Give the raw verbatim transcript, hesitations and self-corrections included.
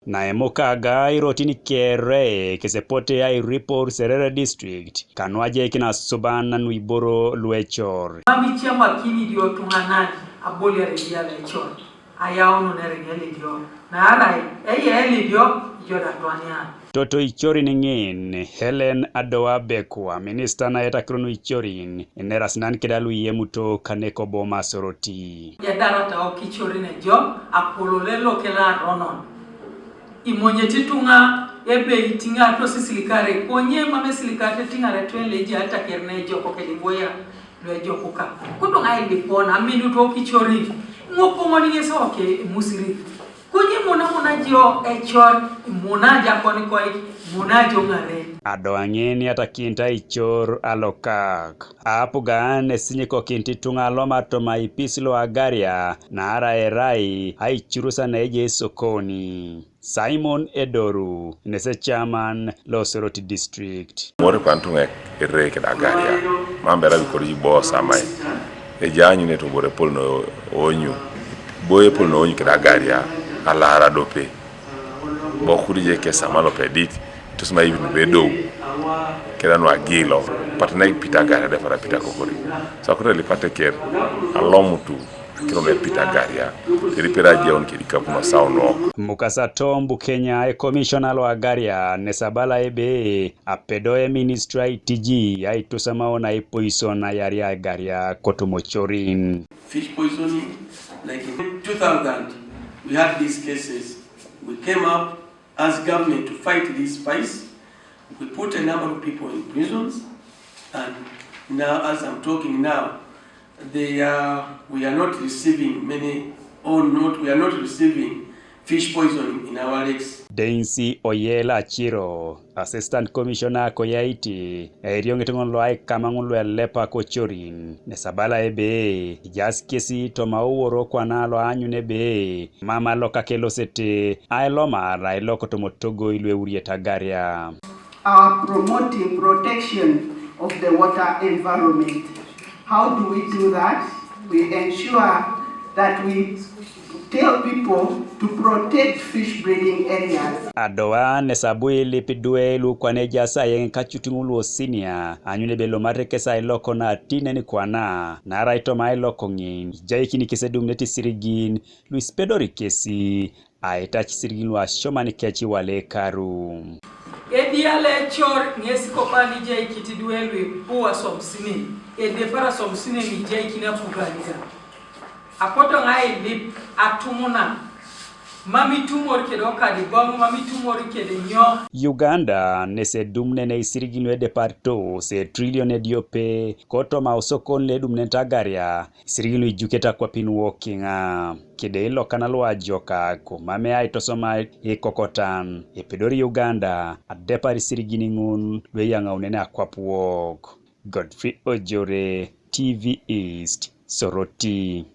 Na emukaga irotin kere kesepote airipor Serere District, kanuaje kinasuban nuiboro luechor. Mami chama kini dio tunganani aboli aregia lechor. Ayao no neregia lidio. Na arai, eye lidio, ijo da tuanian. Toto ichorin ng'in, Helen Adoa Bekwa, minista na etakironu ichorin, ineras nan kida luiyemuto kaneko boma Soroti. Yadarata okichorin ejo, apololelo kela ronon. Imonyeti tunga ebe itinga to sisilikare, konye mame silikare tingare twele ija atakerne ejo kokelingoya lwejo kuka. Kutunga ilipona, aminu to okichorin, ngopongoni ngese oke musiri. Kunyi muna muna jio echor, muna jakoni koi, muna jongare. Ado ang'eni atakinta ichor alokak. Apugan esinyikokinti tung'a loma toma ipis lo agaria, naara erai aichurusa na eje esokoni. Simon Edoru, nese chairman lo Soroti District. Ng'ore kwan tung'e erre kida agaria, mambera bikori jibo samai. Eja anyune tubore pol no onyu. Boye pol no onyu kida agaria, alara dope. Bokuri je ke sama lo pedit, tusma ibn bedo. Kida no agilo, patna pita agaria de fara pita kokori. Sakure li pate ker, alomutu. Kiro me pita agaria, teri pera jaun kedi kapuno saunok. Mukasa Tom Bukenya e commissioner lo agaria, nesabala ebe, apedo e ministry aitiji, aitusama ona e poison ayari agaria kotumochorin. Fish poisoning, like in two thousand, we had these cases. We came up as government to fight these spies. We put a number of people in prisons, and now, as I'm talking now, they are, we are not receiving many, or not, we are not receiving fish poisoning in our lakes. Densi Oyela Chiro, Assistant Commissioner Koyaiti, eriong itungon lo aikama ngulu elepa kochorin, nesabala ebe, jas kesi toma uworo kwana lo anyun ebe, mama lo kakelosete, ailomar ailoko tomotogo ilwe uriet agaria. Are promoting protection of the water environment. How do we do that? We ensure that we tell people to protect fish breeding areas. Adoa ne sabu ilip idwe lu kwane jasa yeng kachuting ulu osinia, anyun ebe lomate kesa iloko na tinen kwana, nara itoma iloko ng'in, jaikini kese dum neti sirigin, lu ispedori kesi, aitach sirigin lu asioman kech iwale karu. Edial echor ng'esi kopani jaikiti idwe lu ipu aswam sinen, edepar aswam sinen ijaikini apuganiga. Apoto ŋa ilip atumunan, mam itumor kede okadiboŋ, mam itumor kede nyo. Uganda nese dum nene isirigin lu edeparito se trilion ediope, kotoma osokon lo edum nene tagaria, isirigin lu ijukete akwapin wokiŋa. Kede ilokan luajokak, mame aitosoma ikokotan, epedori Uganda adepar isirigin ŋun lu eyaŋaunene akwap wok. Godfrey Ojore, T V East, Soroti.